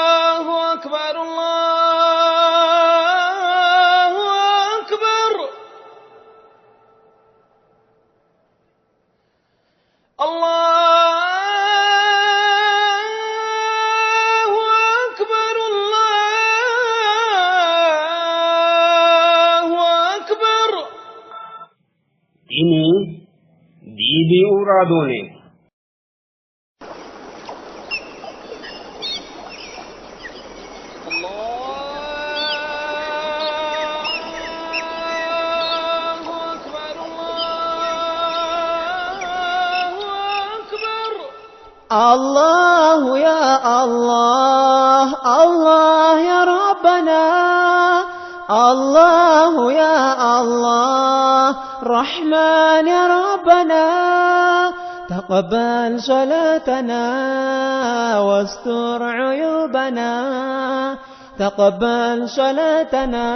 الله أكبر الله أكبر الله أكبر الله أكبر Tini DBU raadoone. الله أكبر الله أكبر الله يا الله الله يا ربنا الله يا الله رحمن يا ربنا تقبل صلاتنا واستر عيوبنا تقبل صلاتنا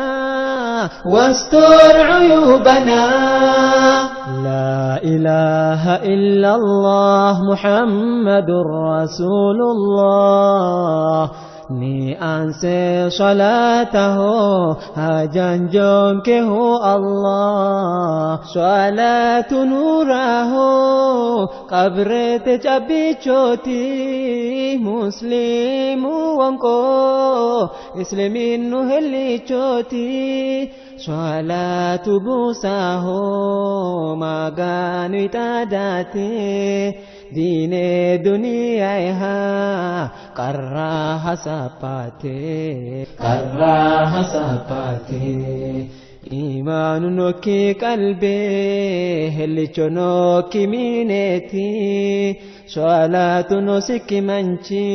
واستر عيوبنا لا إله إلا الله محمد رسول الله ni anse salatahu hajan jonkehu Allah salatu nurahu qabrete chabichoti muslimu wanko isliminu helichoti salatu busahu maganu itadate diine duniyaaha qarraa hasaaphaate qarraa hasaaphaate imaanu nokki qalbee hellicho nokki mineeti soalaatu nosikki manchi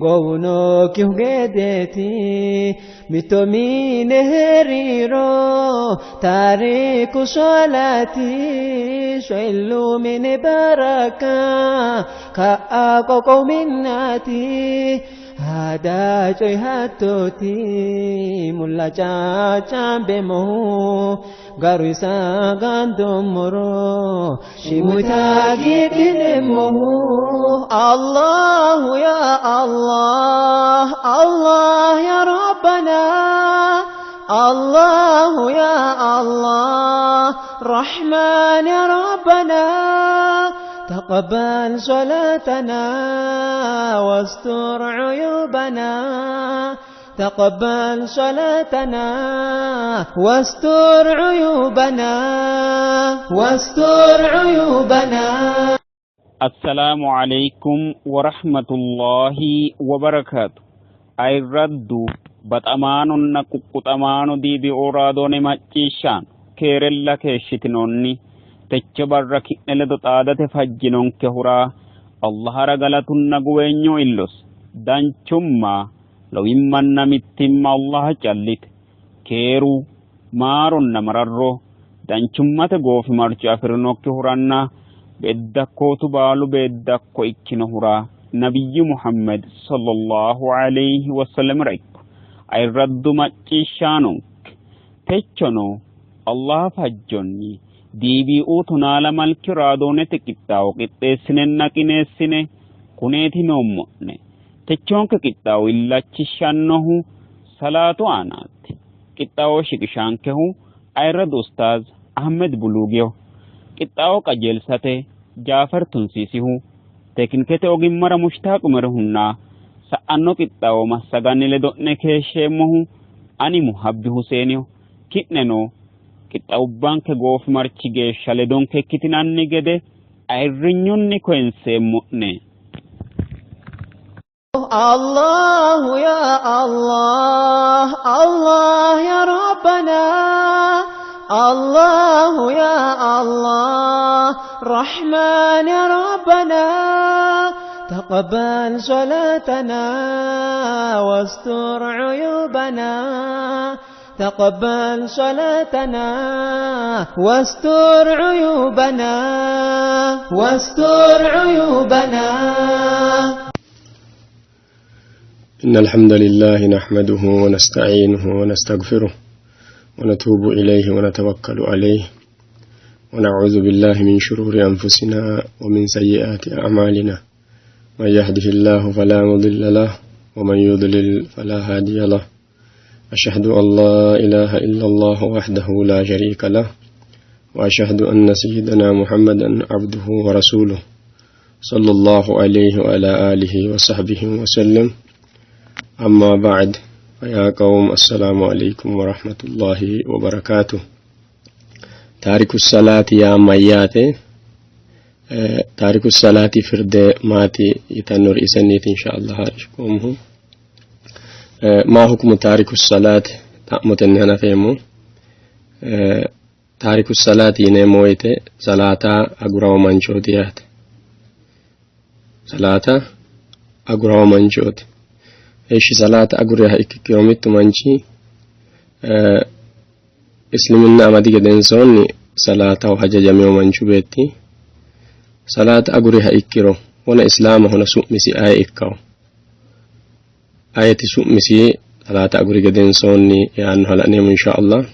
gowu nokki hugedeeti mitto mine heeriro taariku solaati soillu mine baraka ka'a qoqow minnaati hada coy hattooti mulla caaccaambemohu garu isaa gaandommoro shimutaa giidhinemmohu allahu ya allah allah ya rabbana الله يا الله رحمن يا ربنا تقبل صلاتنا واستر عيوبنا تقبل صلاتنا واستر عيوبنا واستر عيوبنا Assalaamu alaikum warahmatullahi wabarakaatu. Ayirraddu baxamaanonna quqquxamaano DBO raadoone macciishshaano keerella keeshshitinoonni techo barra ki'ne ledo xaadate fajjinonkehura Allahara galatunna guweenyo illos danchumma lowimmanna mittimma Allaha callite keeru maaronna mararro danchummate goofimarcho afirinokkihuranna beeddakkootu baalu beeddakko ikkinohura nabiyyu Muhammad sallallahu alayhi wasallamira ikko ayirraddu macciishshaanonke techono Allah fajjonni DBU tonaala malki raadoonete qixxaawo qixxeessinenna qineessine kuneeti noommo'ne techoonke qixxaawo illachishshannohu salaatu aanaati qixxaawo shiqishaankehu ayirradu ustaaz Ahmed Buluugiyo qixxaawo qajeelsate Jaafar Tunsiisihu tekinikete ogimmara Mushtaaq Umerihunna sa'anno qixxaawo massaganni ledo'ne keeshsheemmohu ani Muhabbi Huseeniho ki'neno qixxaawubbanke goofimarchi geeshsha ledonke ikkitinanni gede ayirrinyunni koyinseemmo'ne. الله يا الله الله يا ربنا الله يا الله رحمن يا ربنا تقبل صلاتنا واستر عيوبنا تقبل صلاتنا واستر عيوبنا واستر عيوبنا إن الحمد لله نحمده ونستعينه ونستغفره ونتوب إليه ونتوكل عليه ونعوذ بالله من شرور أنفسنا ومن سيئات أعمالنا. من يهده الله فلا مضل له ومن يضلل فلا هادي له. أشهد أن لا إله إلا الله وحده لا شريك له، وأشهد أن سيدنا محمدا عبده ورسوله صلى الله عليه وعلى آله وصحبه وسلم. أما بعد، فيا قوم السلام عليكم ورحمة الله وبركاته. تارك الصلاة يا مياتي، تارك الصلاة فرد ماتي يتنور إسنيت إن شاء الله هارشكمه. ما حكم تارك الصلاة؟ تأمتن هنا فيمو. تارك الصلاة ينمويت صلاة أقرأ منشوتيات، صلاة أقرأ منشوت. إيش صلاة أقرأ إكيومت منشي؟ إسلامنا أمدي جدنسوني صلاة وحجة جميع منشو بيتي صلاة أقرأ إكيرو ونا إسلام هنا سؤمسي آية إكاو آية سؤمسي صلاة أقرأ جدنسوني يعني هلا نيم إن شاء الله.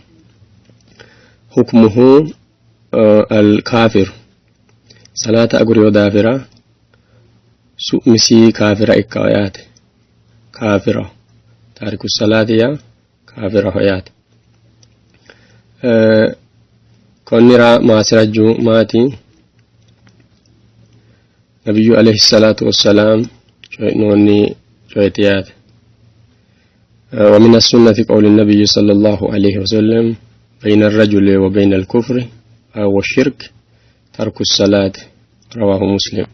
حكمه الكافر صلاة أقرأ دافرة سؤمسي كافر إكاويات كافرة تارك الصلاة يا كافرة هيات. كونرا ما سرجو ماتي نبي عليه الصلاة والسلام شوينوني شويتيات. ومن السنة قول النبي صلى الله عليه وسلم بين الرجل وبين الكفر أو الشرك ترك الصلاة، رواه مسلم.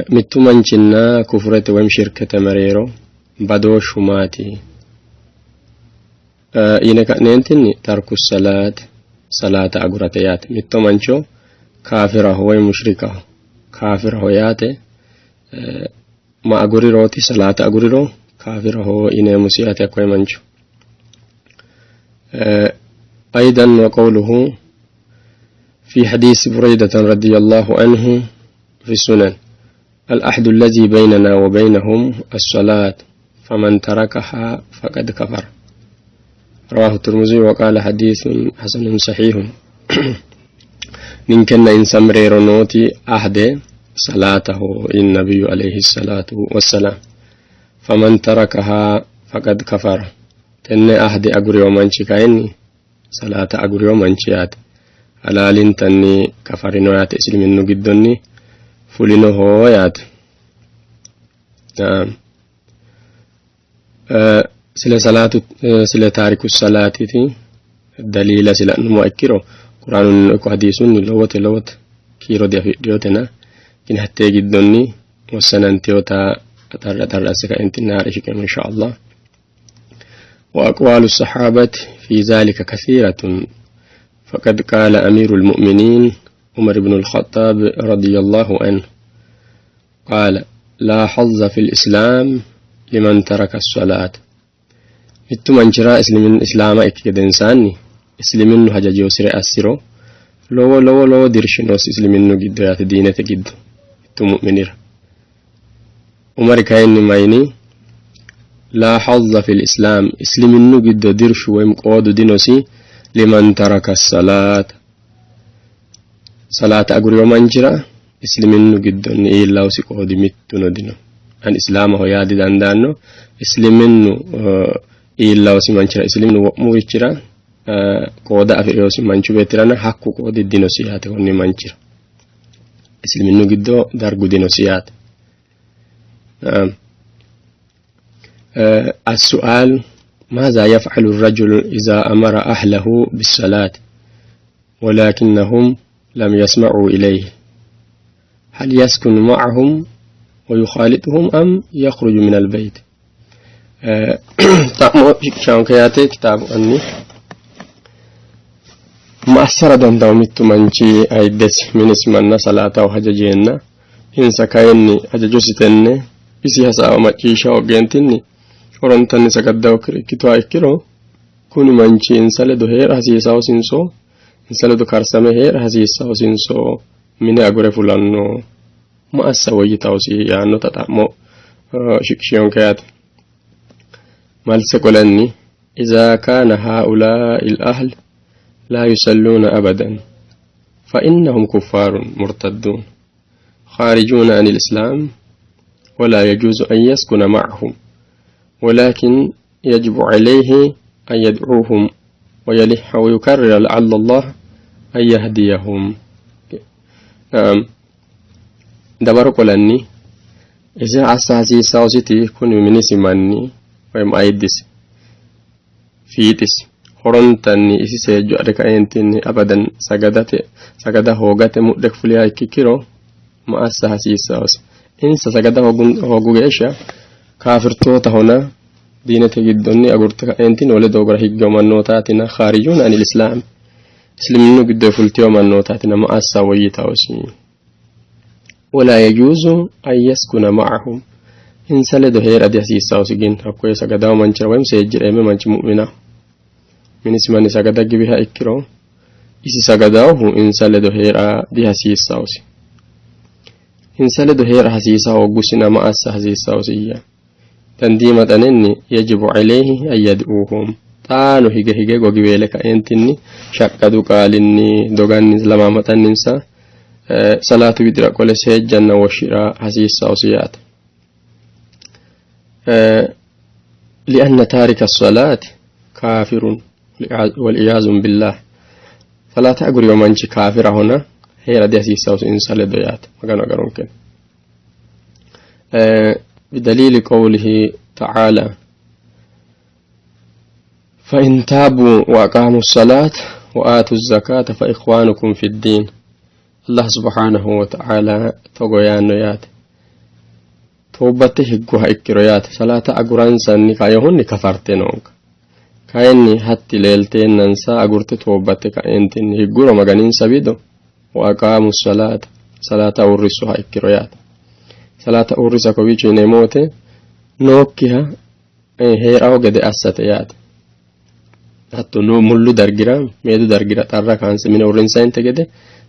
متمن جنا كفرة وم شركة مريرو بدو شماتي. إنك ننتني ترك الصلاة صلاة أغرتيات متمن شو كافره هو مشركه كافر هو ياته. ما أغري روتي صلاة أغري رو كافر هو إن مسيئات كوي منشو. أيضا وقوله في حديث بريدة رضي الله عنه في السنن: الأحد الذي بيننا وبينهم الصلاة فمن تركها فقد كفر، رواه الترمذي وقال حديث حسن صحيح. من كان إنسان ريرونوتي أحد صلاته النبي عليه الصلاة والسلام فمن تركها فقد كفر. تن أحد أغري ومن شكايني صلاة أغري ومن شيات حلال تني كفرنوات إسلم نجدني فلنه هو يات. نعم. سلا صلاة، سلا تارك الصلاة تي دليل سلا نمو أكيرو قرآن نكو حديث لوت لوت كيرو دي في ديوتنا كن حتى جدني وسننتيوتا ترى ترى سكا انت النار شكرا إن شاء الله. وأقوال الصحابة في ذلك كثيرة، فقد قال أمير المؤمنين عمر بن الخطاب رضي الله عنه قال: لا حظ في الإسلام لمن ترك الصلاة. mittu manchira islaama ikke gedensaanni isliminnu hajajiyosire assiro lowo lowo lowo dirshi noosi isliminnu giddo yaate, diinete giddo mittu mu'minira. Umar kayinni mayini la hazza fil islam, isliminnu giddo dirshu woyim qoodu dinosi liman taraka salaata, salaata aguriyo manchira isliminnu giddonni iillawusi qoodi mittuno dino. An islaamaho yaa didandaanno, isliminnu iillawusi manchira isliminnu wo'murichira qooda afi'riyosi manchu beettirana hakku qoodi dinosi yaate. Konni manchira isliminnu giddo dargu dinosi yaate. نعم. السؤال: ماذا يفعل الرجل إذا أمر أهله بالصلاة ولكنهم لم يسمعوا إليه؟ هل يسكن معهم ويخالطهم أم يخرج من البيت؟ تأمو شانكياتي كتاب أني ما أسر دندومت منشي أيدس من اسمنا صلاة وحججينا إنسا كايني أججوستني isi hasaawa macciishsha hoogeentinni horontanni sagaddawokkire ikkituha ikkiro kuni manchi insa ledo hee'ra hasiissawosinso insa ledo karsame hee'ra hasiissawosinso mine agure fulanno ma assa woyyitawosi yaannota xa'mo shiqishiyonke yaate. Malse qolenni إذا كان هؤلاء الأهل لا يصلون أبدا فإنهم كفار مرتدون خارجون عن الإسلام، ولا يجوز أن يسكن معهم، ولكن يجب عليه أن يدعوهم ويلح ويكرر لعل الله أن يهديهم. نعم، dawaro qolanni ise assa hasiissaositi kuni minisi manni woyim ayiddisi fiixisi horontanni isi seejjo adhe kaeentinni abadan sagadate sagada hoogate mudhe fuliha ikkikkiro ma assa hasiissaosi? Insa sagada hoogu geeshsha kaafirtootahona, diinete giddonni agurte kaeentinni wole doogora higgeyo mannootaatina, khaarijuna anil islaam, isliminu giddo fultiyo mannootaatina, ma assa woyyitaosi? ولا يجوز أن يسكن معهم، insa ledo hee'ra dihasiissaosi. Gin hakkoye sagadawo manchira woyim seejjireeme manchi mu'mina minisi manni sagada giwiha ikkiro isi sagadawohu insa ledo hee'ra dihasiissaosi. Insa ledo hee'ra hasiisa hooggusina ma assa hasiissaosiyya? Dandii maxanenni yajibu alayhi an yad'uuhum, xaano hige hige gogiweele kaeentinni shaqqadu qaalinni doganni lamaamaxanninsa salaatu widira qole seejjanna woshshira hasiissaosi yaate. لأن تارك الصلاة كافر والعياذ بالله، فلا تأجر يوم أنت كافر هنا هي ردي hasiissaosi insa ledo yaate. Maganu agaronke. بدليل قوله تعالى: فإن تابوا وأقاموا الصلاة وآتوا الزكاة فإخوانكم في الدين. Allah subhanahu wa ta'ala togo yaanno yaate: toobbatte higguha ikkiro yaate, salaata aguransanni kayohunni kafarte noonka, kayinni hatti leelteennansa agurte toobbatte kaentinni higguro maganinsa wido, wa aqaamu salaata, salaata uurrissuha ikkiro yaate. Salaata uurrisa kowiicho yineemmo wote nookkiha hee'raho gede assate yaate. Hatto no mullu dargira, meedu dargira xarra kaanse mine uurrinsayinte gede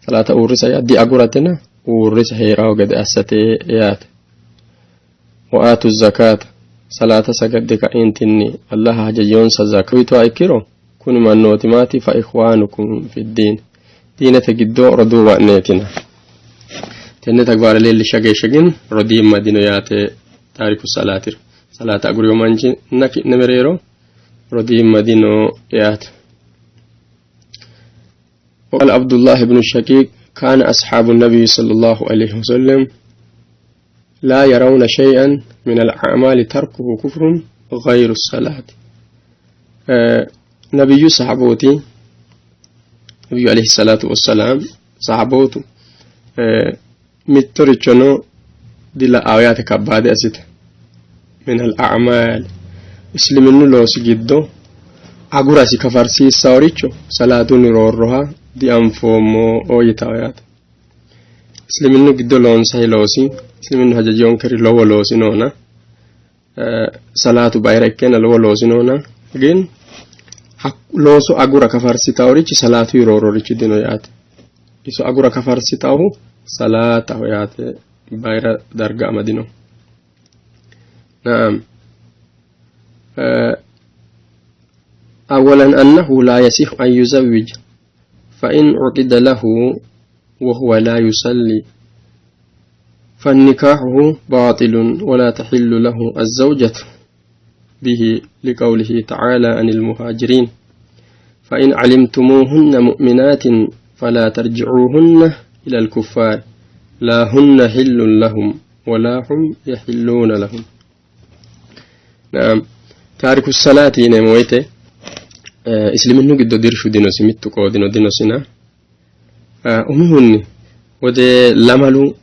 salaata uurrisa yaa diaguratena uurrisa hee'raho gede assate yaate. Wa aatu zakaata, salaata sagadde ka'intinni allaha hajajoonsa zaka uyituha ikkiro kuni mannooti maati? Fa ikhwaanukum fi ddiin, diinete giddo roduuwa'neetina. Tenne tagbaare leellisha geeshsha gin rodiimma dino yaate. Taariku salaatira, salaata aguriyo manchi na ki'ne mereero rodiimma dino yaate. وقال عبد الله بن الشقيق: كان أصحاب النبي صلى الله عليه وسلم لا يرون شيئا من الأعمال تركه كفر غير الصلاة. نبي صحابوتي، نبي عليه الصلاة والسلام صحابوتو mittorichono dila'awo yaate kabbaade assite min al-a'maal, isliminnu loosi giddo agurasi kafarsiissaworicho salaatunni roorroha dianfoommo yitawo yaate. Isliminnu giddo loonsayi loosi, isliminnu hajajiyonkeri lowo loosi noona, salaatu bayira ikkeenna lowo loosi noona, gin looso agura kafarsitaworichi salaatuyi roorrorichi dino yaate. Iso agura kafarsitawohu salaataho yaate, bayira darga amadino. نعم، أولا أنه لا يصح أن يزوج، فإن عقد له وهو لا يصلي فالنكاحه باطل ولا تحل له الزوجة به، لقوله تعالى عن المهاجرين: فإن علمتموهن مؤمنات فلا ترجعوهن إلى الكفار لا هن حل لهم ولا هم يحلون لهم. نعم، تارك الصلاة yineemmo woyte isliminnu giddo dirshu dinosi, mittu qoodino dinosina. Umihunni wode lamalu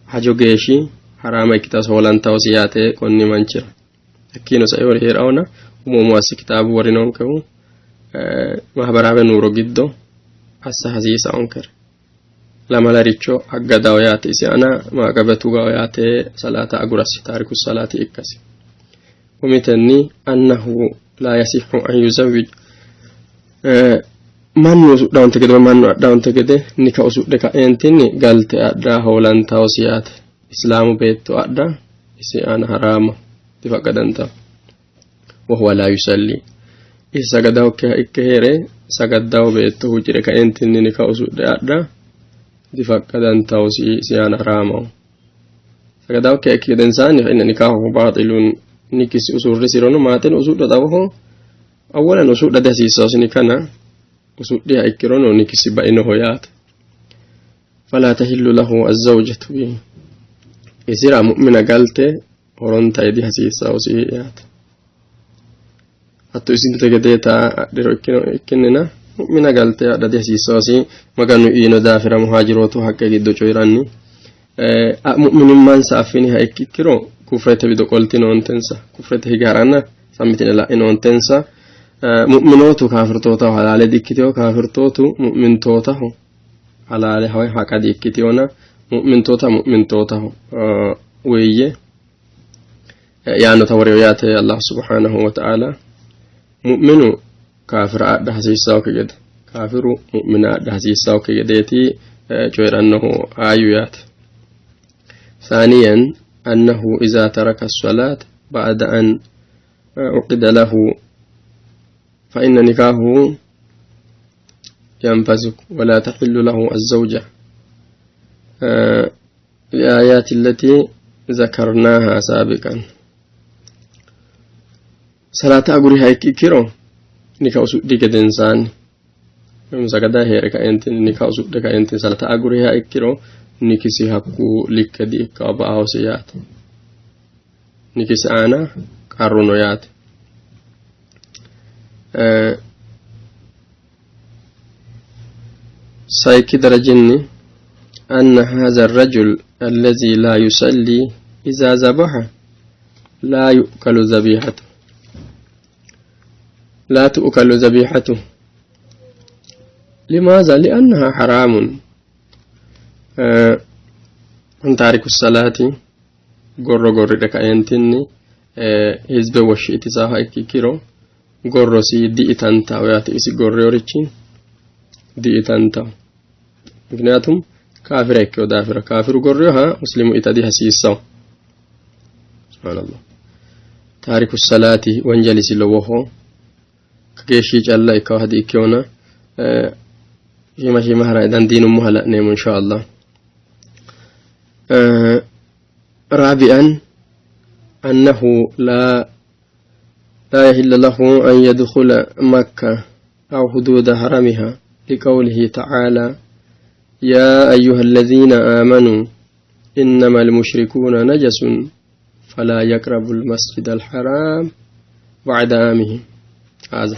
hajo geeshshi haraama ikkitaasi hoolantawosi yaate konni manchira. Hakkiino saeori hee'rawona umo umo assi kitaabu worinonkehu mahabaraawe nuuro giddo assa hasiisaonkere lamalaricho aggadawo yaate, isi aana maaqabe tugawo yaate, salaata agurasi taariku salaati ikkasi. Umitenni annahu la yasihu an yuzawwij, mannu usudhawonte gede mannu adhawonte gede nika usudhe kaeentinni galte adha hoolantawosi yaate. Islaamu beetto adha isi aana haraama, difaqqadantawo. Wahuwa la yusalli, isi sagadahokkiha ikke heere Sagaddawo beetto huucci're kaeentinni nika usudhe adha difaqqadantawosi, isi aana haraamaho. Sagadawokkiha ikki gedensaanni fa inna nikaahuhu baaxilun, nikisi usurrisirono maaxeno usudha xawoho awwalan usudha dihasiissawosi, nikana usudhiha ikkirono nikisi bainoho yaate. Falaa tahillu lahu azzawjatu, isira mu'mina galte horonta dihasiissawosi yaate. Hatto isinte gedeeta adhiro ikkinnina mu'mina galte adha dihasiissawosi. Maganu yiino daafira muhaajirootu haqqe giddo coyi'ranni mu'minimmansa affiniha ikkiro kufrete wido qoltinoontensa, kufrete hige haranna sammitine la'inoontensa. Mu'minootu kaafirtootaho halaale dikkiteyo, kaafirtootu mu'mintootaho halaale woy haqa dikkiteyona, mu'mintoota mu'mintootaho woyye yaannota woreyo yaate. Allah subhanahu wa ta'ala mu'minu kaafira adha hasiissawokki gede, kaafiru mu'mina adha hasiissawokki gedeeti coyi'rannohu ayu yaate. ثانيا أنه إذا ترك الصلاة بعد أن عقد له فإن نكاحه ينفسخ ولا تحل له الزوجة لآيات التي ذكرناها سابقا. صلاة aguriha ikkiro nika usudhi gedensaanni sagada hee're kaentin nika usudhe kaentin salata aguriha ikkiro nikisi hakku likke di ikkawo, ba''awosi yaate, nikisi aana qarru no yaate. Sayikki darajinni أن هذا الرجل الذي لا يصلي إذا ذبح لا يؤكل ذبيحته، لا تؤكل ذبيحته. لماذا؟ لأنها حرام. تارك الصلاة gorro gorridhe kaentinni hizbe woshshi itisaaha ikkiro gorrosi di'itantaho yaate, isi gorreorichi di'itantaho, ምክንያቱም kaafira ikkewo daafira kaafiru gorriyoha muslimu ita dihasiissawo. Subhaanallah, taariku salaati wonjalisi lowoho, kageeshshi calla ikkawo hadi ikkewona shiima shiima hara dandiinummoha la'neemmo insha allah. رابعا أنه لا يحل له أن يدخل مكة أو حدود حرمها لقوله تعالى: يا أيها الذين آمنوا إنما المشركون نجس فلا يقربوا المسجد الحرام بعد عامهم هذا.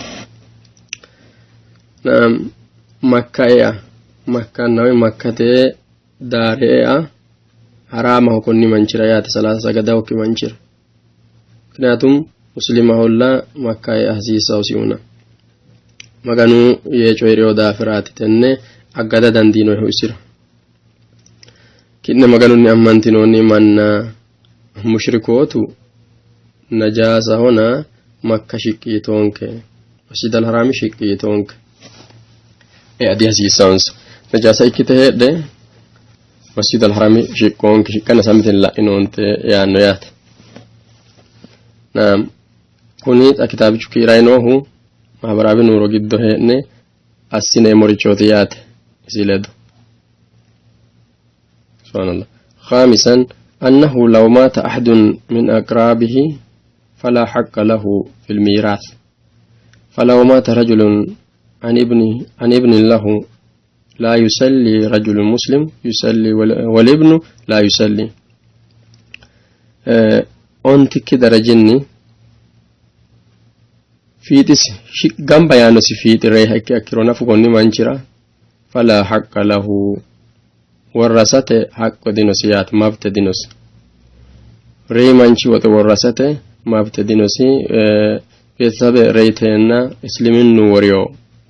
نعم، مكة يا مكة نوي مكة دار يا haraamaho konni manchira yaate, salaata sagadawokki manchira, ምክንያቱም muslimaholla makka ea hasiissawosihuna maganu yee coyi'reyo daafiraati tenne aggada dandiinohu isira. Ki'ne maganunni ammantinoonni manna, mushrikootu najaasahona makka shiqqi yitoonke, masjid alharaami shiqqi yitoonke, ea dihasiissawonsa. Najaasa ikkite heedhe masjid alharami shiqqoonke, shiqqanna samiten la'inoonte yaanno yaate. Naam, kuni xa kitaabichu kiiray noohu mahabaraawi nuuro giddo hee'ne assineemmorichooti yaate isi ledo. Subhaanallah. خامسا أنه لو مات أحد من أقرابه فلا حق له في الميراث، فلو مات رجل عن ابن له لا يصلي، رجل مسلم يصلي والابن لا يصلي. Ontikki darajinni fiixisi gamba yaannosi fiixi reyiha ikki akkiro nafu konni manchira fala haqqa lahu, worrasate haqqo dinosi yaate, mabte dinosi. Reyi manchi woxe worrasate mabte dinosi. Beetesabe reyiteenna isliminnu woriyo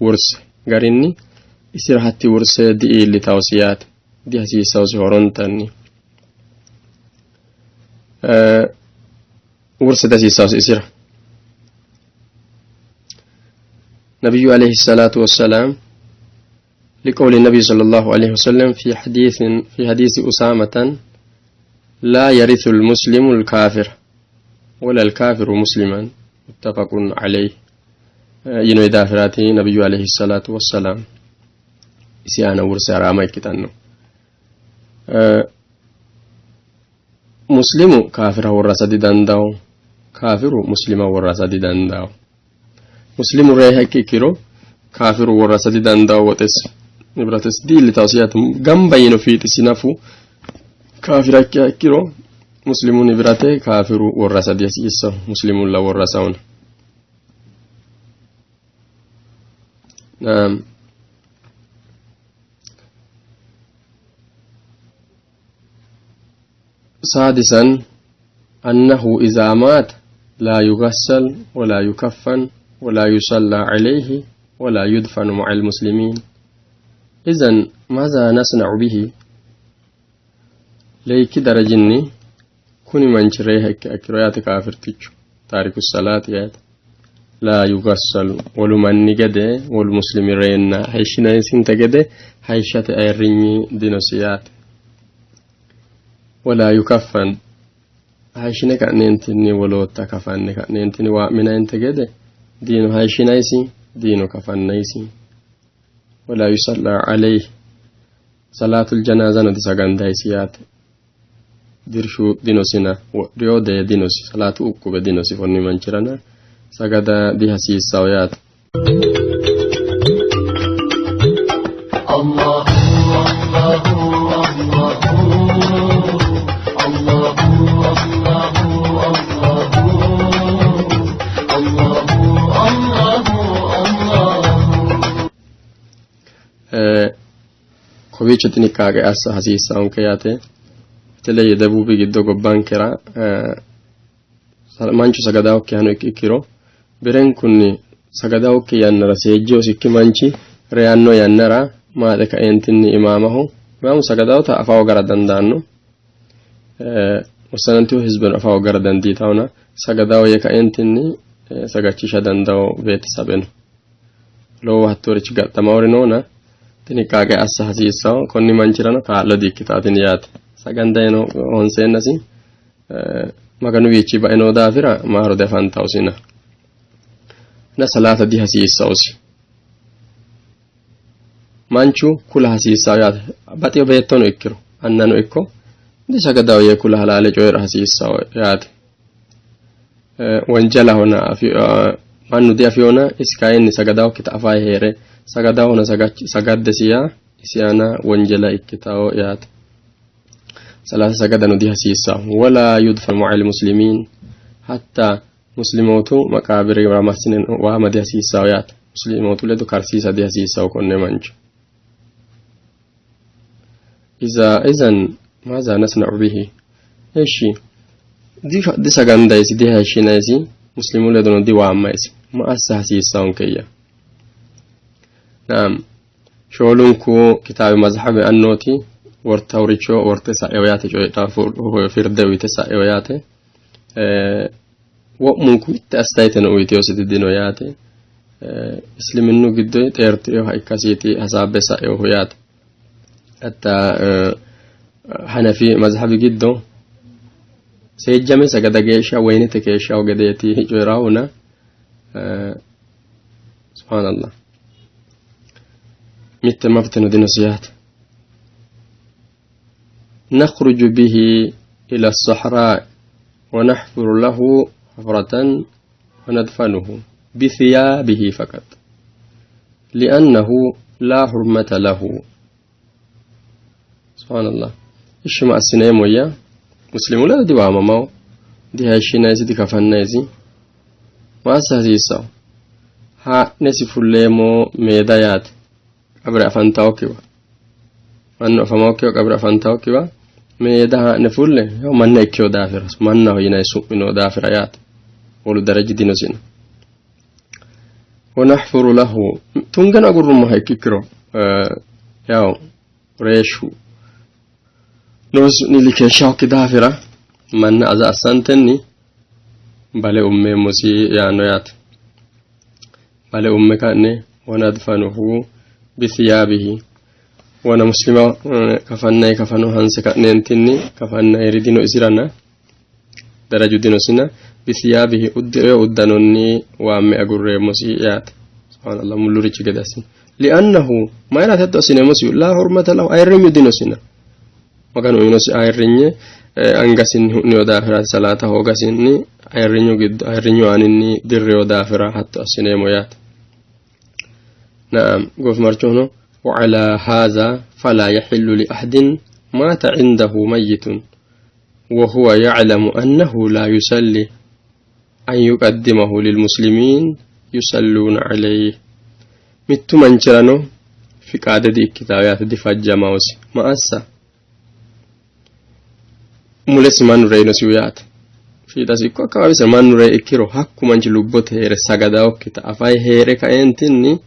wurse garinni isira hatti wurse di'iillitawosi yaate, dihasiissawosi horontanni, wurse dihasiissawosi isira. نبي عليه الصلاة والسلام لقول النبي صلى الله عليه وسلم في حديث أسامة: لا يرث المسلم الكافر ولا الكافر مسلما، متفق عليه. Yinoyi daafiraati nabiyyu alayhi salaatu wassalaam isi aana wurse haraama ikkitanno. Muslimu kaafira worrasa didandawo, kaafiru muslima worrasa didandawo. Muslimu reyiha ikki ikkiro kaafiru worrasa didandawo, woxesi nibratesi diillitawsi yaate. Gamba yiino fiixisi nafu kaafira ikkiha ikkiro muslimu nibirate kaafiru worrasa dihasiissawo, muslimulla worrasawona. Naam. سادسا أنه إذا مات لا يغسل ولا يكفن ولا يصلى عليه ولا يدفن مع المسلمين. إذا ماذا نصنع به؟ ليك درجني كوني من شريها أكريات كافر تيجو تارك الصلاة يات لا يغسل ولمن جده والمسلم رينا هيشنا يسنت جده هيشة أيرني دينوسيات ولا يكفن hayishine ka'neentinni wolootta kafanne ka'neentinni waa'minayinte gede diino hayishinayisi diino kafannayisi. Walaa yusallaa alayhi salaatul janaazano disagandayisi yaate. Dirshu dinosina wodhiyo dee dinosi salaatu uqqube dinosi konni manchirana sagada dihasiissawo yaate. Kowiicho xiniqqaaqe assa hasiissaonke yaate. Beteleye debuubi giddo gobbankera manchu sagadaokkihano ikkiro birenkunni sagadaokki yannara seejjiyosikki manchi reyanno yannara maaxe kaeentinni imaamaho imaamu sagadaota afawo gara dandaanno, wossanantiho hizbeno afawo gara dandiitawona sagadawo yee kaeentinni sagachisha dandawo beetesabeno lowo hattoorichi gaxxamawori noona xiniqqaaqe assa hasiissawo. Konni manchirano kaa'lo di-ikkitawo tini yaate. Sagandayino honseennasi maganuwiichi baino daafira maaro diafantawosina na salaata dihasiissawosi. Manchu kula hasiissawo yaate. Baxiyo beettono ikkiro annano ikko disagadawo yee kula halaale coyi'ra hasiissawo yaate. Wonjalahona mannu diafiyona isi kayinni sagadawokkita afayi hee're sagadawona sagaddesi yaa isi aana wonjala ikkitawo yaate. Salaata sagadano dihasiissawo. Walaa yudfanu ma'a almuslimiin hatta muslimootu maqaabirira massine waama dihasiissawo yaate. Muslimootu ledo karsiisa dihasiissawo konne mancho. Izan maaza nasna'u bihi? Eshi disagandayisi dihayishshinayisi muslimu ledono diwaammayisi ma assa hasiissawonkeyya? Naam, shoolunku kitaabi mazhabi annooti wortawricho worte sa'ewo yaate, coyidha firde uyite sa'ewo yaate. Wo'munku mitte astayiteno uyiteyositi dino yaate. Isliminnu giddo xeerti'reyoha ikkasiiti hasaabbe sa'ewohu yaate. Hatta hanafi mazhabi giddo seejjame sagada geeshsha woyinete keeshshawo gedeeti coyi'rawuna subhaanallah mitte mabteno dinosi yaate. نخرج به إلى الصحراء ونحفر له حفرة وندفنه بثيابه فقط لأنه لا حرمة له. سبحان الله. إيش ما أسنيم ويا مسلم لا دي وعما ماو دي هايشينايزي دي كفنايزي ما أسهزيساو ها نسي فليمو ميدايات قبر أفنتاوكيوا mannu afamaokkiwa qabra afantawokkiwa meeda haa'ne fulle yaw manna ikkewo daafira mannaho yinayi su'mi noo daafira yaate. Wolu daraji dinosina. Wanaxfuru lahu tungeno agurrummoha ikkikkiro yaw reeshshu noosi likeeshshawokki daafira manna aza assantenni bale ummeemmosi yaanno yaate. Bale umme ka'ne wanadfanuhu bithiyaabihi wona muslima kafannayi kafano hanse ka'neentinni kafannayiri dino isirana Daraju dinosina bisiyaabihi uddi'reo uddanonni waamme agurreemmosi yaate. Subhaanallah, mullurichi gede assine. Li'annahu mayiraati hatto assineemmosihu? Laa hurmata lahu, ayirrinyu dinosina. Maganu uyinosi ayirrinye angasinni hu'nino daafiraati, salaata hoogasinni ayirrinyu giddo ayirrinyu aaninni dirriyo daafira hatto assineemmo yaate. Naam, goofimarchohono وعلى هذا فلا يحل لأحد مات عنده ميت وهو يعلم أنه لا يصلي أن يقدمه للمسلمين يصلون عليه. Mittu manchirano fiqaade di-ikkitawo yaate, difajjamaosi. Ma assa mulesi mannu reyinosihu yaate, fiixasi ikko akkawaawise mannu rey ikkiro, hakku manchi lubbote heere sagadaokkita afay heere kaeentinni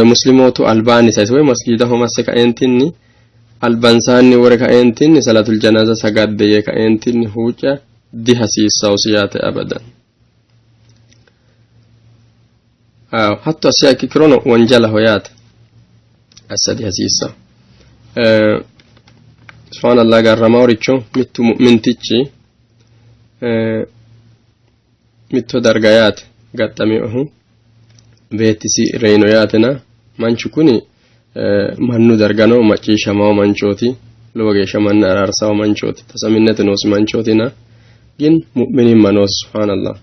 muslimootu albaanni sayise woy masjiidaho masse kaeentinni albansaanni wore kaeentinni salatul janaza sagadde yee kaeentinni huucca dihasiissawosi yaate abadan. Hatto assiha ikkirono wonjalaho yaate, assa dihasiissawo. Subhaanallah, garramaworicho mittu mu'mintichi mitto darga yaate gaxxaminohu beettisi reyino yaatena, manchu kuni mannu dargano macciishshamawo manchooti, lowo geeshsha manna araarsawo manchooti, tasaminnete noosi manchootina, gin mu'minimma noosi. Subhaanallah,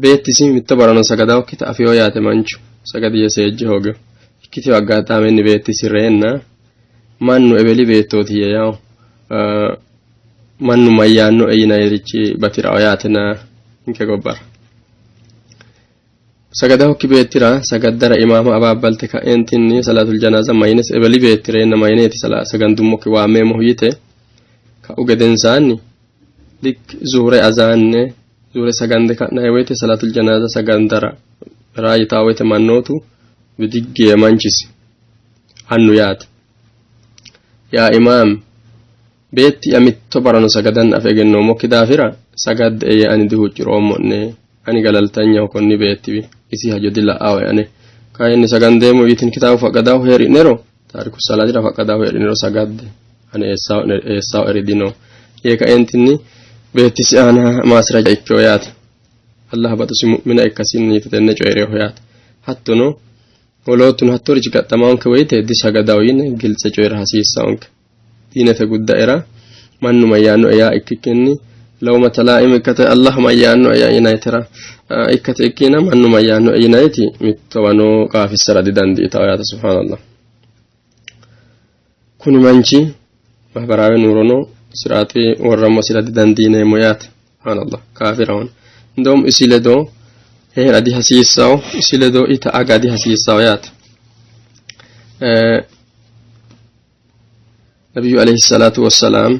beettisi mitto barano sagadawokkita afiyo yaate, manchu sagadi yee seejje hoogeo ikkiteyo aggaxaamenni beettisi reenna mannu ebeli beettooti yee yawo mannu mayyaannoe yinayirichi batirawo yaatena. Ninke gobbara sagadahokki beettira sagaddara imaama abaabbalte ka'eentinni salaatul janaaza mayines ebeli beetti reenna mayineeti sagandummokki waammeemmohu yite ka'u gedensaanni, lik zuhure azaanne zuhure sagande ka'nayi woyte salaatul janaaza sagandara raa yitaa woyte mannootu bidiggiye manchisi annu yaate, yaa imaam, beetti'ya mitto barano sagadanna afe egennoommokki daafira sagadde yee ani dihuucciroommo'ne, ani galaltanyaho konni beettiwi, isi hajo dila'awe, ane kayinni sagandeemmo yitin kitaabu faqqadahu heeri'nero, taariku salaatira faqqadahu heeri'nero sagadde, ane eessawo eri dino yee kaentinni beettisi aana maasira ikkeho yaate. Allah baxosi, mu'mina ikkasinniiti tenne coyi'reeho yaate. Hattono woloottuno hattorichi gaxxamaonke woyte disagadawo yine giltse coyi'ra hasiissaonke. Diinete guddaera mannu mayyaannoe yaa ikkikkinni lawmata laa'im ikkate Allah mayyaannoe yaa yinaytera ikkate ikkina mannu mayyaannoe yinayti mittowano qaafissara didandiitawo yaate. Subhaanallah, kuni manchi mahbaraawe nuurono siraati worrammosira didandiineemmo yaate. Subhaanallah, kaafirahon indom isi ledo hee'ra dihasiissawo, isi ledo ita aga dihasiissawo yaate. Nabiyyu alayhi salaatu wassalaam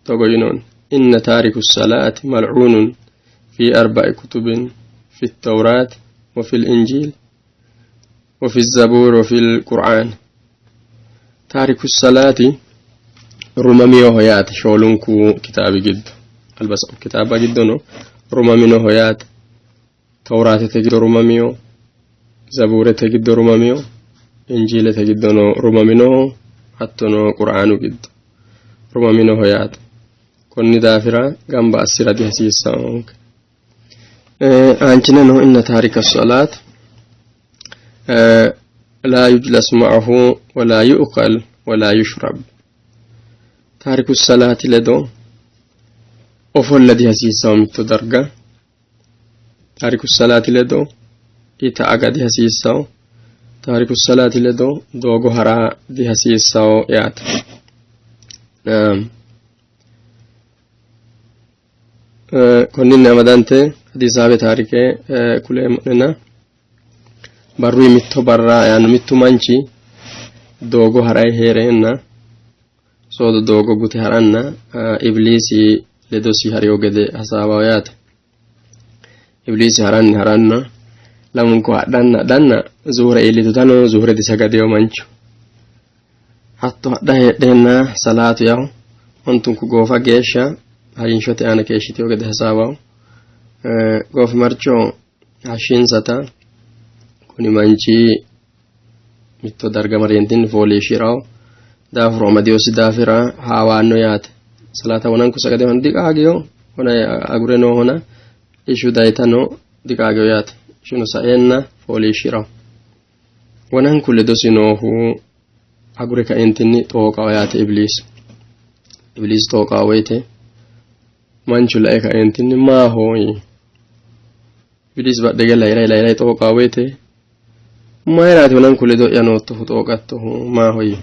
togo yinoon: inna taariku salaati malcuunun fi arba'i kutubin, fi التوراة وفي الإنجيل وفي الزبور وفي القرآن. تارك الصلاة rumaminoho yaate shoolunku kitaabi giddo, albasa kitaaba giddono rumaminoho yaate. Tawraatete giddo rumamiyo, zabuurete giddo rumamiyo, injiilete giddono rumaminoho, hattono qur'aanu giddo rumaminoho yaate. Konni daafira gamba assira dihasiissanonke. Aanchineno inna taarika salaat laa yujlas ma'ahu walaa yu'kal walaa yushrab. Taariku salaati ledo ofolla dihasiissawo mitto darga, taariku salaati ledo ita aga dihasiissawo, taariku salaati ledo doogo hara dihasiissawo yaate. Konninni amadante hadisaabe taarike kuleemmo'nena, barruyi mitto barra yaanno mittu manchi doogo haray heereenna, soodo doogo gute haranna ibliisi ledosi hariyo gede hasaawawo yaate. Ibliisi haranni haranna lamunku hadhanna hadhanna zuhure iillitutano zuhure disagadeyo manchu. Hatto hadha heedheenna salaatu yawo ontunku goofa geeshsha harinshote aana keeshshiteyo gede hasaawawo. Goofimarcho hashshinsata kuni manchi mitto darga mareentinni fooliishshirawo, daafuro amadiyosi daafira haawaanno yaate. Salaata wonanku sagadeehona diqaagiyo, wona agure noohona ishu dayitano diqaagiyo yaate. Ishuno saeenna fooliishshirawo. Wonanku ledosi noohu agure kaentinni xooqawo yaate Ibiliisi. Ibiliisi xooqawo woyte manchu lae kaentinni maaho yii. Ibiliisi badhe hige layiray layiray xooqawo woyte mayiraati wonanku ledo'ya noottohu xooqattohu maaho yii.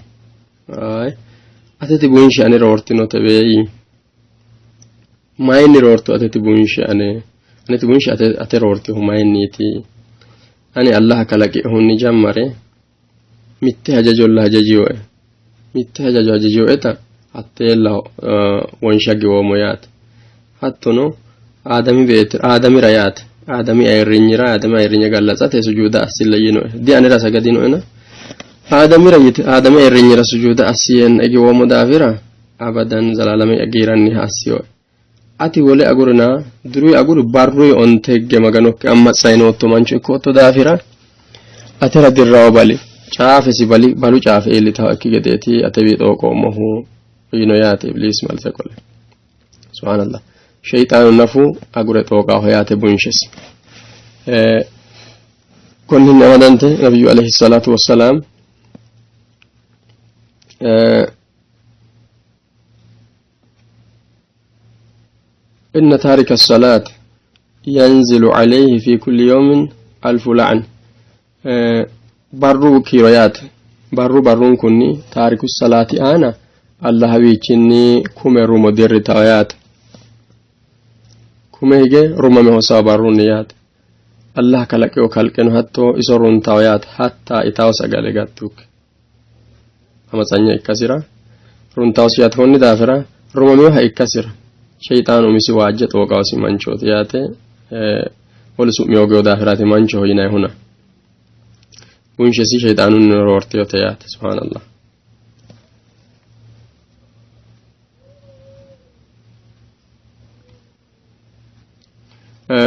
Ayi ateti bunshe ane roortinotewe yii. Mayinni roortu ateti bunshe ane? Aneti bunshe ate roortinohu mayinniiti? Ani Allaha kalaqihunni jammare mitte hajajolla hajajioe. Mitte hajajo hajajioeta hatteella wonsha giwoommo yaate. Hattono Aadami beetti Aadamira yaate. Aadami ayirrinyira Aadami ayirrinye gallatsate sujuuda assilla yiinoe. Di anera sagadinoena Aadamira yite Aadami ayirrinyira sujuuda assi yeenna giwoommo daafira abadan zalaalame giiranniha assiyoe. Ati wole agurina diruyi aguri barruyi onte higge Maganokki ammatsayi nootto mancho ikkootto daafira atera dirrawo bali caafesi bali balu caafe iillitawo ikki gedeeti atewi xooqoommohu yiino yaate Ibiliisi malse qole. Subhaanallah. Sheyixaanu nafu agure xooqaaho yaate bunshesi. Konninni amadante nabiyyu alayhi salaatu wassalaam إن تارك الصلاة ينزل عليه في كل يوم ألف لعن. barru kiiro yaate. Barru barrunkunni taariku salaati aana Allahawiichinni kume rumo dirritawo yaate. Kume hige rumame hosawo barrunni yaate. Allah kalaqewo kalqeno hatto iso runtawo yaate. Hatta itawo sagale gattukki amatsanya ikkasira runtawosi yaate. Konni daafira rumaminoha ikkasira sheyixaanu umisi waajje xooqawosi manchooti yaate. Wolu su'mi hoogiwo daafiraati manchoho yinayihuna. Bunshesi sheyixaanunni roortiyote yaate. Subhaanallah.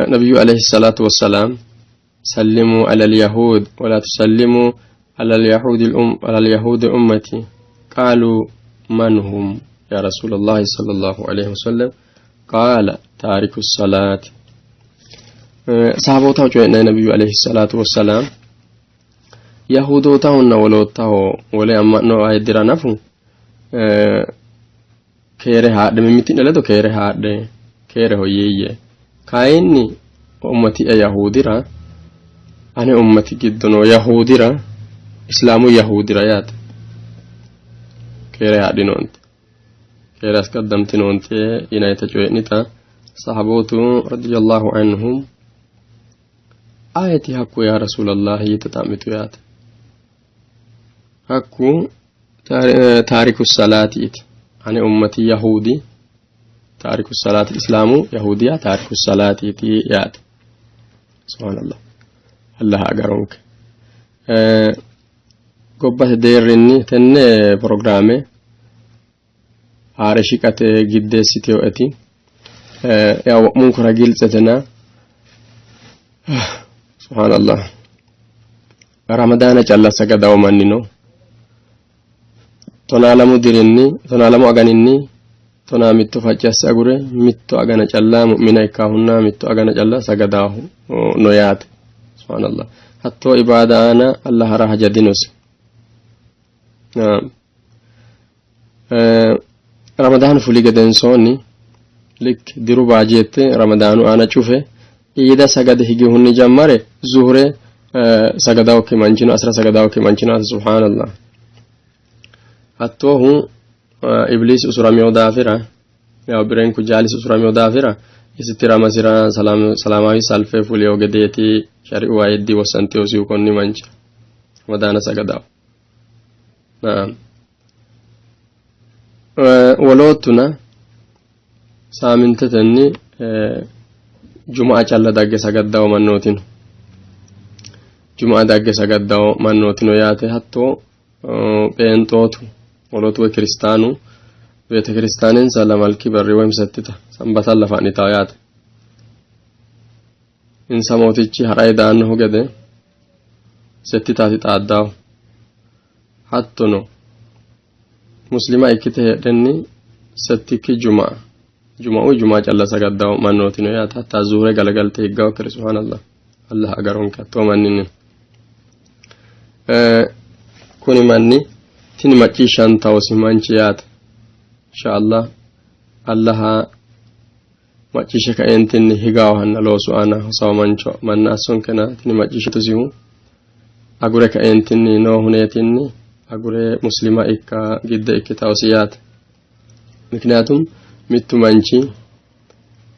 Nabiyyu alayhi salaatu wassalaam sallimuu ala al-yahuud wala tusallimuu ala al-yahuudi ala al-yahuudi ummati qaaluu man hum ya rasuulallahi sallallahu alayhi wasallam qaala taariku salaati. Sahabootaho coyi'nanni nabiyyu alayhi salaatu wassalaam yahudootahonna woloottaho wole amma'no ayiddira nafu keere haadhe mimmiti'ne ledo keere haadhe keereho yiiyye. Kayinni ummati'ya yahuudira ane ummati giddo noo yahuudira islaamu yahuudira yaate keere haadhinoonte keere asqaddamtinoonte yinayita coyi'nita sahabootu radiyallahu anhum ayeti hakku ya rasuulallahi yite xa'mitu yaate. Hakku taariku salaatiiti ane ummati yahuudi taariku salaati islaamu yahuudiya taariku salaatiiti yaate. Subhaanallah. Allah agaronke. Gobbate deerrinni tenne pirogiraame haa're shiqate giddeessiteyoeti yaa wo'munkura giltsetena subhaanallah. Ramadaana calla sagadawo manni no. 12 dirinni 12 aganinni 12 facci asse agure mitto agana calla mu'mina ikkaahunna mitto agana calla sagadaahu no yaate. Subhaanallah. Hattoo ibaada aana Allahara haja dinosi. Ramadaanu fuli gedensoonni lik diru baajeette Ramadaanu aana cufe iida sagade higihunni jammare zuhure sagadawokki manchino asira sagadawokki manchino subhaanallah. Hattoohu Ibliisi usuramiyo daafira yaw birenku jaalisi usuramiyo daafira isi tiramasira salaamaawi salfe fuliyo gedeeti shari'u ayiddi wossanteyosihu konni manchi Ramadaana sagadawo. Naam. Woloottuna saamintetenni juma'a calla dagge sagaddawo mannootino. Juma'a dagge sagaddawo mannootino yaate. Hatto pheenxootu wolootu woy kiristaanu beetekiristaanensa lamalki barri woy settita sanbatalla fa'nitawo yaate. Insa mootichi ha'rayi daannohu gede settitaati xaaddawo. Hattono muslima ikkite heedhenni Settikki juma juma'u juma calla sagaddawo mannootino yaate. Hatta zuure galagalte higgawokkiri, subhaanallah, Allah agaronke hattoo manninni. Kuni manni tini macciishshantawosi manchi yaate, insha Allah Allaha macciishshe kaeentinni higawohanna loosu aana hosawo mancho manna assonkena. Tini macciishshitusihu agure kaeentinni noo huneetinni agure muslima ikka gidde ikkitawosi yaate. Mikniyaatum mittu manchi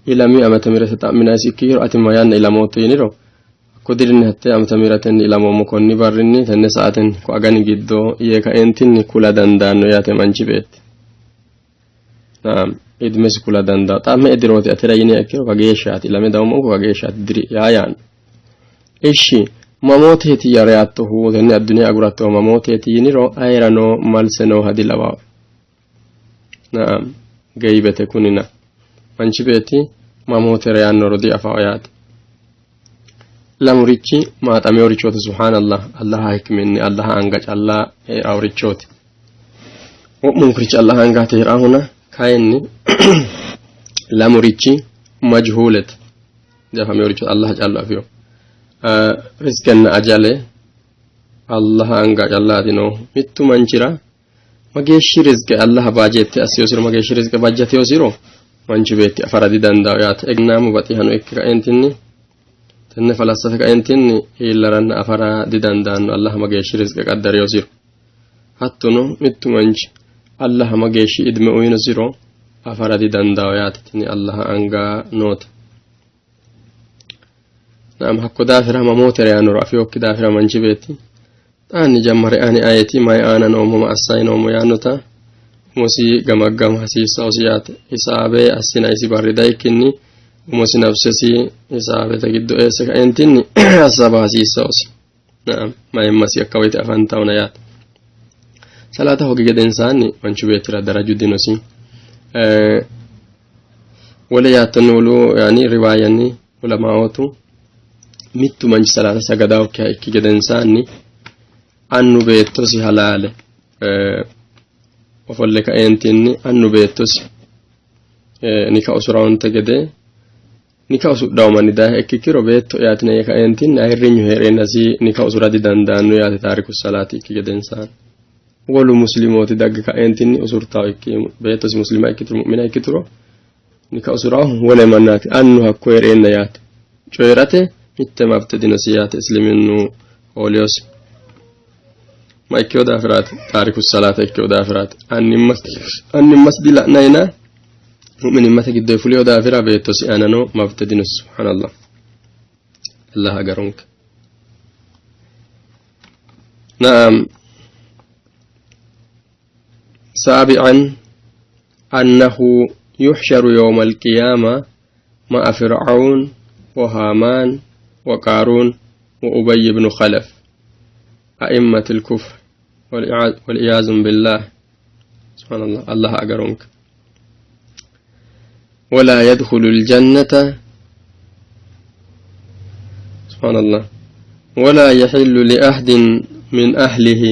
ilami amata mirete xa'minayisi ikkiro, ati ma yanna ilamootto yiniro, hakko dirinni hatte amata miratenni ilamoommo, konni barrinni, tenne sa'atenni, ko agani giddo yee kaeentinni kula dandaanno yaate. Manchi beetti, naam, idmesi kula dandaao. Xa me''e dirooti atera yiniha ikkiro, kageeshshaati ilame dawommonku, kageeshshaati diri yaa yaanno. Ishshi, mamooteeti ya reyattohu, tenne adduniya agurattohu mamooteeti yiniro, ayerano malse nooha dilawawo. Naam, geybete kunina manchi beetti mamoote reyannoro diafao yaate. Lamurichi maaxameworichooti, subhaanallah, Allaha hikminni Allaha anga calla hee'raworichooti. Wo'munkurichi Allaha angaate hee'rahuna, kayinni lamurichi majhuulete, diafameworicho, Allaha callu afiyo. Rizqenna ajale Allaha anga callaati noohu. Mittu manchira mageeshshi rizqe Allaha baajeette assiyosiro, mageeshshi rizqe bajjateyosiro manchi beetti afara didandaao yaate. Egennaamu baxihano ikke kaentinni tenne falassafe kaentinni iillaranna afara didandaanno Allaha mageeshshi rizqe qaddareyosiro. Hattono mittu manchi Allaha mageeshshi idme uyinosiro afara didandaao yaate. Tini Allaha anga noote. Naam, hakko daafira mamoote reyannoro afiyokki daafira manchi beetti xaanni jammare ani ayeti, mayi aana noommo, ma assayi noommo yaannota umosi gamaggama hasiissaosi yaate. Hisaabe assinayisi barri dayikkinni umosi nafsesi hisaabete giddo eesse kaentinni assaba hasiissaosi. Naam, mayimmasi akka woyte afantawona yaate. Salaata hogi gedensaanni manchu beettira daraju dinosi. Wole yaattonni, wolu yaani riwaayanni ulamaootu mittu manchi salaata sagadawokkiha ikki gedensaanni annu beettosi halaale ofolle kaeentinni annu beettosi nika usurawonte gede nika usudhawo manni dayiha ikkikkiro, beetto yaatina yee kaeentinni ayirrinyu hee'reennasi nika usura didandaanno yaate. Taariku salaati ikki gedensaanni wolu muslimooti dagge kaeentinni usurtawo ikki, beettosi muslima ikkituro, mu'mina ikkituro, nika usurawo wole mannaati, annu hakko hee'reenna yaate. Coyi'rate mitte mabte dinosi yaate. Isliminnu hooliyosi ma ikkewo daafiraati? Taariku salaata ikkewo daafiraati. Annimmas dila'nayina mu'minimmate giddo fuliyo daafira beettosi aanano mabte dinosi. Subhaanallah, Allah agaronke. Naam, سابعا أنه يحشر يوم القيامة مع فرعون وهامان وقارون وأبي بن خلف، أئمة الكفر، والعياذ بالله. سبحان الله، الله أجرنك. ولا يدخل الجنة، سبحان الله، ولا يحل لأحد من أهله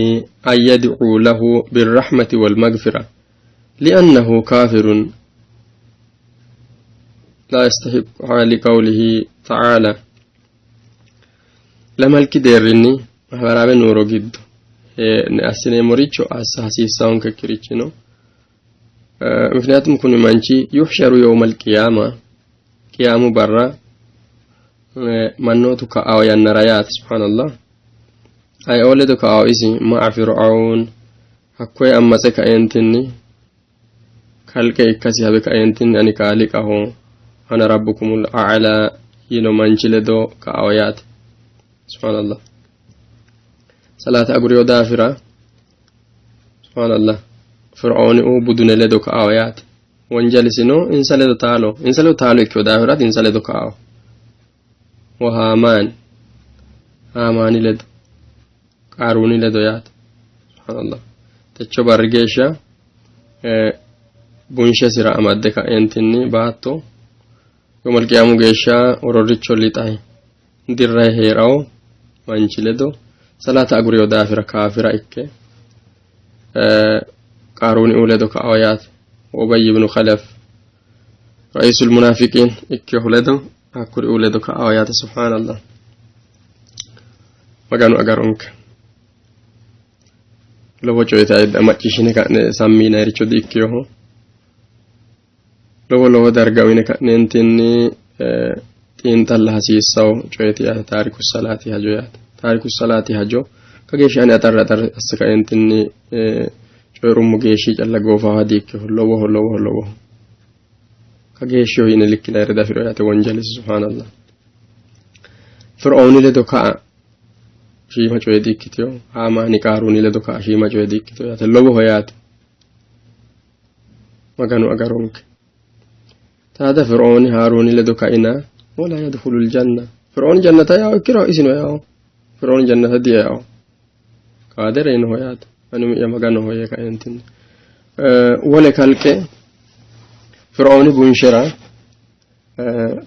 أن يدعو له بالرحمة والمغفرة لأنه كافر لا يستحق، لقوله تعالى. Lamalki deerrinni mahabaraawe nuuro giddo assineemmoricho assa hasiissaonkekkirichi no. Mikniyaatum kuni manchi yuhsharu yawma alqiyaama, qiyaamu barra mannootu ka'awo yannara yaate. Subhaanallah, ayeoo ledo ka'awo isi? Ma'a Fir'aun, hakkoye ammatse kaeentinni kalqe ikkasi habe kaeentinni ani kaaliqaho, ana rabbukumul a'la yino manchi ledo ka'awo yaate. Subhaanallah, salaata aguriyo daafira, subhaanallah, Fir'ooni u budune ledo ka'awo yaate. Wonjalisino insa ledo taalo, insa ledo taalo ikkewo daafiraati insa ledo ka'awo. Wa Haamaan, Haamaani ledo, Qaaruuni ledo yaate. Subhaanallah, techo barri geeshsha bunshesira amadde ka'eentinni baatto yomal qiyaamu geeshsha wororricho lixayi dirrayi hee'rawo manchi ledo, salaata aguriyo daafira kaafira ikke Qaaruuni uu ledo ka'awo yaate. Ubayy ibn Khalaf raisul munaafiqiin ikkehu ledo hakkuriuu ledo ka'aho yaate. Subhaanallah, Maganu agaronke. Lowo coyite ayidda macciishshine ka'ne sammi yinayiricho di ikkinoho. Lowo lowo darga uyine ka'neentinni xiinxalla hasiissawo coyeti yaate. Taariku salaati hajo yaate. Taariku salaati hajo kageeshshi ani axarre axarre asse kaeentinni coyi'rummo geeshshi calla goofaha di ikkinoho. Lowoho lowoho lowoho kageeshshiho yine likkinayire dafiro yaate wonjalisi. Subhaanallah, Fir'ooni ledo ka'a shiima coye di ikkitino. Haamaani Qaaruuni ledo ka'a shiima coye di ikkitino yaate. Lowoho yaate. Maganu agaronke. Taada Fir'ooni Haaruuni ledo kaina wala yadkhulul janna. Fir'ooni jannata yaao ikkiro isino yaao. Fir'ooni jannata dieao. Kaade reyinoho yaate. Ani umi'ya Maganoho yee kaeentinni. Wole kalqe Fir'ooni bunshera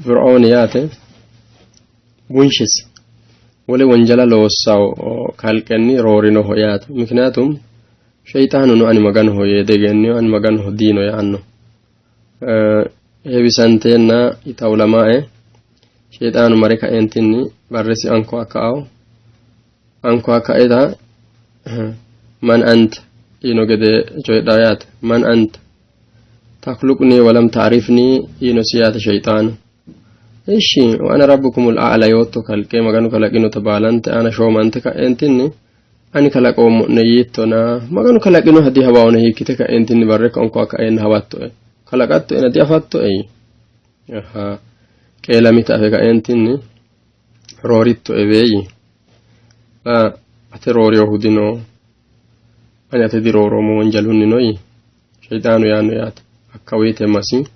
Fir'ooni yaate bunshesi wole wonjala loossawo kalqenni roorinoho yaate. Mikniyaatum Sheyixaanuno ani Maganoho yee diegennino, ani Maganoho diino yaanno. Heewisanteenna itawulamae Sheyixaanu mare kaeentinni barresi anko akkao anko akkaeta man anta yiino gede coyidhaa yaate. Man anta takhluqni walam ta'rifni yiinosi yaate Sheyixaanu. Ishi wa ana rabbukumul a'la yootto kalqe Maganu kalaqinota baalante aana shoomante ka'eentinni ani kalaqoommo'ne yiittona Maganu kalaqinoha dihawaona hiikkite ka'eentinni barre konko ka'eenna hawattoe kalaqattoena diafattoe. Aha, qeelamita afe ka'eentinni roorittoe weeyyi. Ate rooriyohu dino, ani ate dirooroommo wonjalunni no yii. Sheyixaanu yaanno yaate. Hakka woyite masi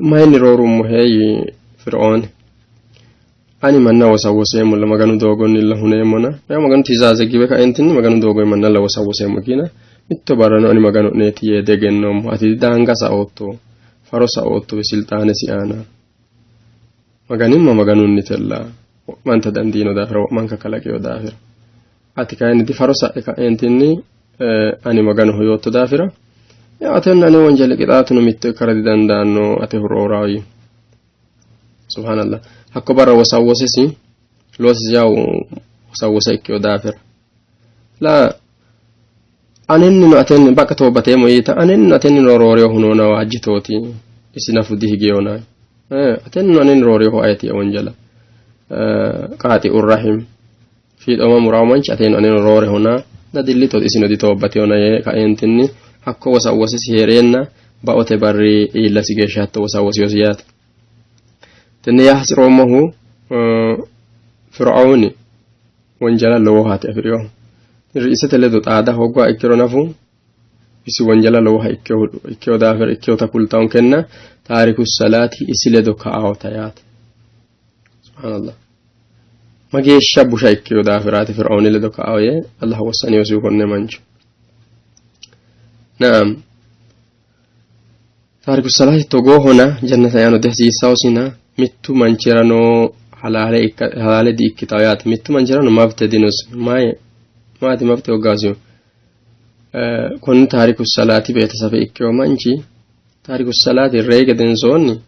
mayinni roorummohe yii Fir'ooni. Ani manna wosawoseemmolla Maganu doogonnilla huneemmona. Yaa Maganu tizaaze giwe kaentinni Maganu doogonni mannalla wosawoseemmo ikkina mitto barrano ani Magano'neeti yee diegennoommo. Ati daanga saootto, faro saoottowe silxaanesi aana. Maganimma Maganunnitella wo'manta dandiino daafira wo'manka kalaqino daafira. Ati kayinni difaro sa'e ka'eentinni ani Maganoho yootto daafira yaa atenna ane wonjali qixaatuno mitto ikkara didandaanno atehu roorawo yii. Subhaanallah, hakko barra wosawosesi loosisi yawu wosawose ikkino daafira la anennino atenni baqqa toobbateemmo yiita anennino atennino rooreyohu noona waajjitooti isi nafu dihigeyona atennino anenni rooreyohu ayeti wonjala qaaxi'u rahim fiixooma murawo manchi ateno aneno roorehona dadillitooti isino ditoobbateyona yee kaeentinni hakko wosawosesi hee'reenna baote barri iillasi geeshsha hatto wosawosiyosi yaate. Tenne yaa hasi'roommohu Fir'auni wonjala lowohaati afi'rinohu. Ri'isete ledo xaada hoogguha ikkiro nafu isi wonjala lowoha ikkino daafira ikkinota kultawonkenna taariku salaati isi ledo ka'awota yaate. Subhaanallah. Mageeshsha busha ikkino daafiraati Fir'auni ledo ka'awo yee Allah wossaniyosihu konne mancho. Naam. Taariku salaati togoohona jannata yaano dihasiissawosina mittu manchirano halaale ikka halaale di ikkitawo yaate. Mittu manchirano mabte dinosi. Mayi maati mabte hoggaasiyo? Konni taariku salaati beetesafe ikkino manchi taariku salaati reyi gedensoonni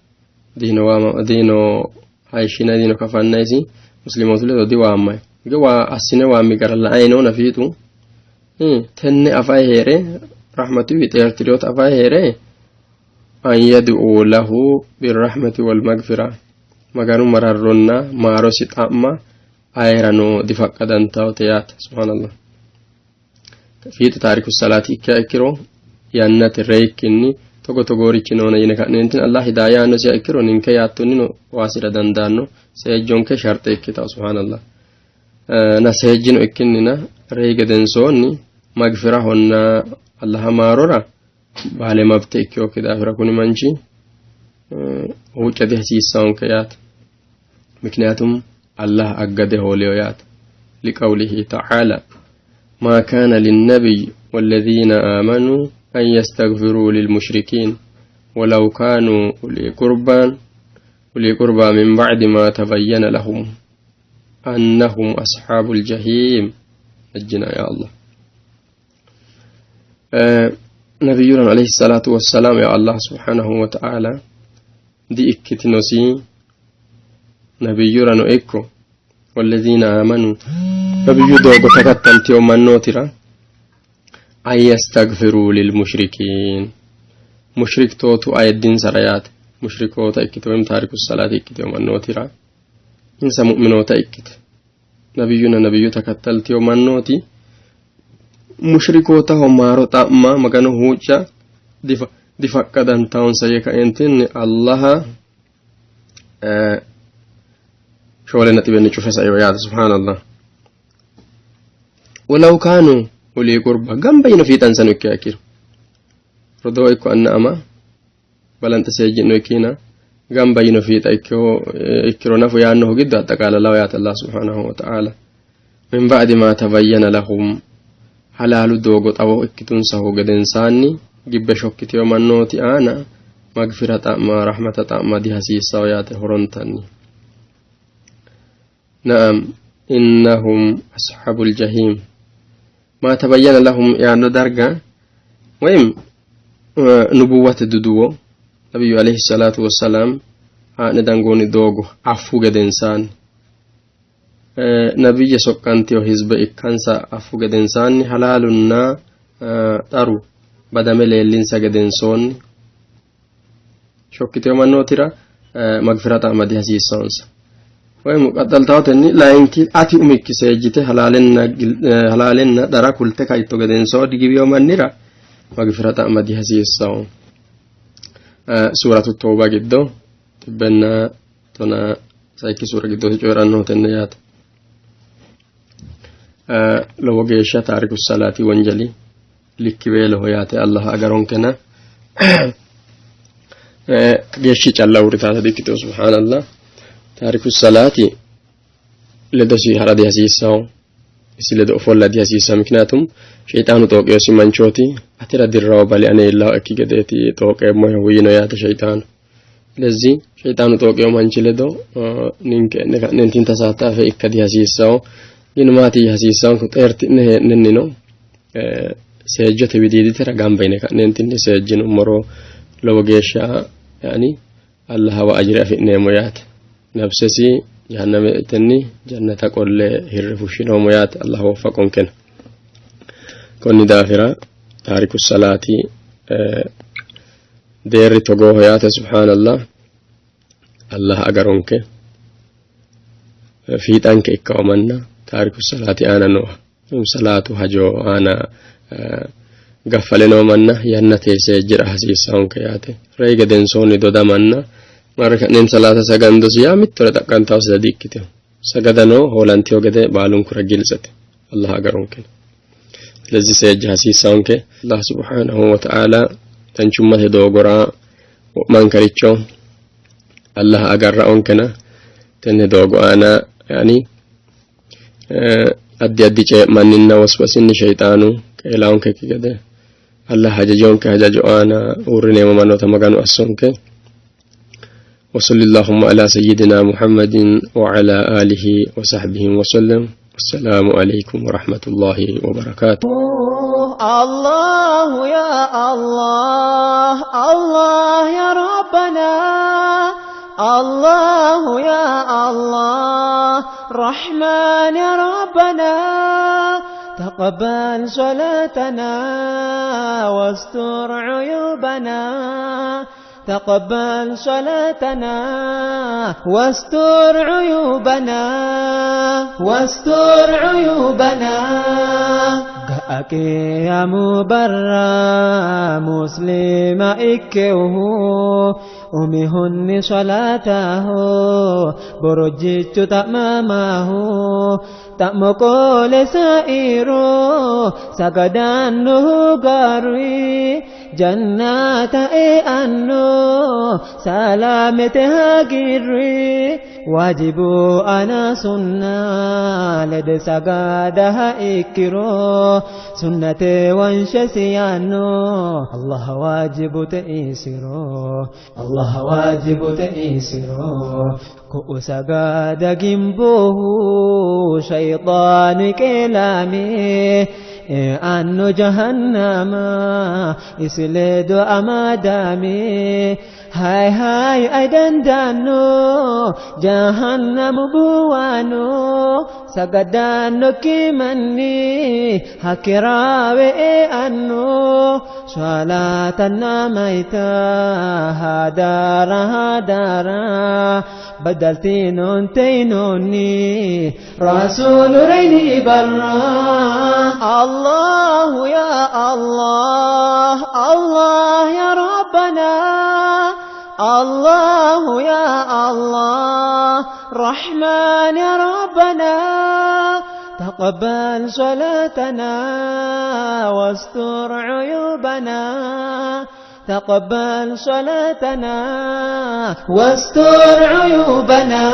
diino waama diino hayishshinay diino kafannayisi muslimootu ledo diwaammay. Ge waa assine waammi gara la'ay noona fiixu tenne afay hee're rahmatuwi xeertirinota afay hee're an yad'uu lahu birrahmati wal magfira Maganu mararronna maarosi xa'ma ayerano difaqqadantawote yaate. Subhaanallah. Fiixu taariku salaati ikkiha ikkiro yannate reyikkinni togo togoorichi noona yine ka'neentinni Allah hidaaya aannosiha ikkiro ninke yaattonnino waasira dandaanno seejjonke sharxe ikkitawo. Subhaanallah. Na seejjino ikkinnina reyi gedensoonni magfirahonna Allaha maarora baale mabte ikkinokki daafira kuni manchi huucca dihasiissawonke yaate. Mikniyaatum Allah aggade hooliyo yaate. Liqawlihi ta'aala ما كان للنبي والذين آمنوا أن يستغفروا للمشركين ولو كانوا أولي قربى أولي قربى من بعد ما تبين لهم أنهم أصحاب الجحيم نجنا يا الله. Nabiyurano alayhi salaatu wassalaam ya Allah subhanahu wa ta'ala di-ikkitinosi nabiyurano ikko walleziina aamanu nabiyyu doogo takattalteyo mannootira an yastagfiruu lilmushrikiin mushriktootu ayeddinsara yaate mushrikoota ikkite woyim taariku salaati ikkiteyo mannootira insa mu'minoota ikkite nabiyyuna nabiyyu takattalteyo mannooti mushrikootaho maaro xa'ma magano huucca difaqqadantaonsa yee kaentinni allaha shoole naxibenni cufe saeo yaate subhaanallah walaw kaanu ulii qurba gamba yino fiixansano ikkiha ikkiro rodoo ikko anna ama balanxe seejji'no ikkina gamba yino fiixa ikkiro nafu yaannohu giddo axaqaalalawo yaate allah subhanahu wa ta'ala min ba'di ma tabayyana lahum halaalu doogo xawo ikkitunsahu gedensaanni gibbe shokkiteyo mannooti aana magfira xa'ma rahmata xa'ma dihasiissawo yaate horontanni na'am innahum ashabul jahim ma tabayyana lahum yaanno darga ወይም nubuwwate duduwo nabiyyu alayhi salatu wassalam haa'ne dangoonni doogo affu gedensaanni nabiyye soqqanteyo hizbe ikkansa affu gedensaanni halaalunna xaru badame leellinsa gedensoonni shokkiteyo mannootira magfira xa'ma dihasiissawonsa ወይም qaxxaltawotenni layinki ati umikki seejjite halaalenna dhara kulte kaitto gedensoon digiwiyo mannira magfira xa'ma dihasiissawo suuratu tooba giddo xibbenna tona sayikki suura giddooti coyi'rannohu tenne yaate lowo geeshsha taariku salaati wonjali likkiweeloho yaate allah agaronkena geeshshi calla uurritaata dikkitino subhaanallah taariku salaati ledosi hara dihasiissawo isi ledo ofolla dihasiissawo mikniyaatum sheyxaanu xooqeyosi manchooti atira dirrawo bali ane illaho ikki gedeeti xooqeemmohehu yiino yaate sheyxaanu ስለዚህ ሸይጣኑ xooqeyo manchi ledo ninke enne ka'neentin tasaattafe ikka dihasiissawo ግን maati hasiissanku xeerti'ne hee'nennino seejjote widiiditera gamba yine ka'neentinni seejjinummoro lowo geeshsha yaani allahawa ajire afi'neemmo yaate nafsesi jahannametenni jannata qolle hirre fushshinoommo yaate allah woffaqonkena konni daafira taariku salaati deerri togooho yaate subhaanallah allah agaronke fiixanke ikkawo manna taariku salaati aana nooha salaatu hajo aana gaffale noo manna yannate seejjira hasiissawonke yaate reyi gedensoonni dodamanna marre ka'neen salaata sagandosi yaa mittore xaqqantaosita di ikkiteho sagadano hoolanteyo gede baalunkura giltsete allah agaronke ስለዚህ seejja hasiissawonke allah subhanahu wa ta'ala danchummate doogora wo'mankaricho allah agarra'onkena tenne doogo aana yani addi addi cee'manninna waswasinni sheyxaanu qeelaonkekki gede allah hajajonke hajajo aana uurrineemmo mannoota maganu assonke وصل اللهم على سيدنا محمد وعلى آله وصحبه وسلم والسلام عليكم ورحمة الله وبركاته الله يا الله الله يا ربنا الله يا الله رحمن يا ربنا تقبل صلاتنا واستر عيوبنا تقبل صلاتنا واستر عيوبنا واستر عيوبنا يا مبرا مسلم إكيه أمهن صلاته برجت تأمامه تأمقول سائره سقدانه قاري جنات أنو سلامتها قري واجب أنا سنة لد سقادها إكرو سنة وانشسيانو الله واجب تئسرو الله واجب تئسرو كؤسقاد جنبه شيطان كلامي Eanno jahannama isi ledo amadame. Hay hay ay dandaanno jahannamu buwaano sagadannokki manni hakkiraawe eanno salaatanna mayita hadara hadara badaltinoonteinoonni rasuulu reyni barra. الله يا الله الله يا ربنا الله يا الله رحمن يا ربنا تقبل صلاتنا واستر عيوبنا تقبل صلاتنا واستر عيوبنا.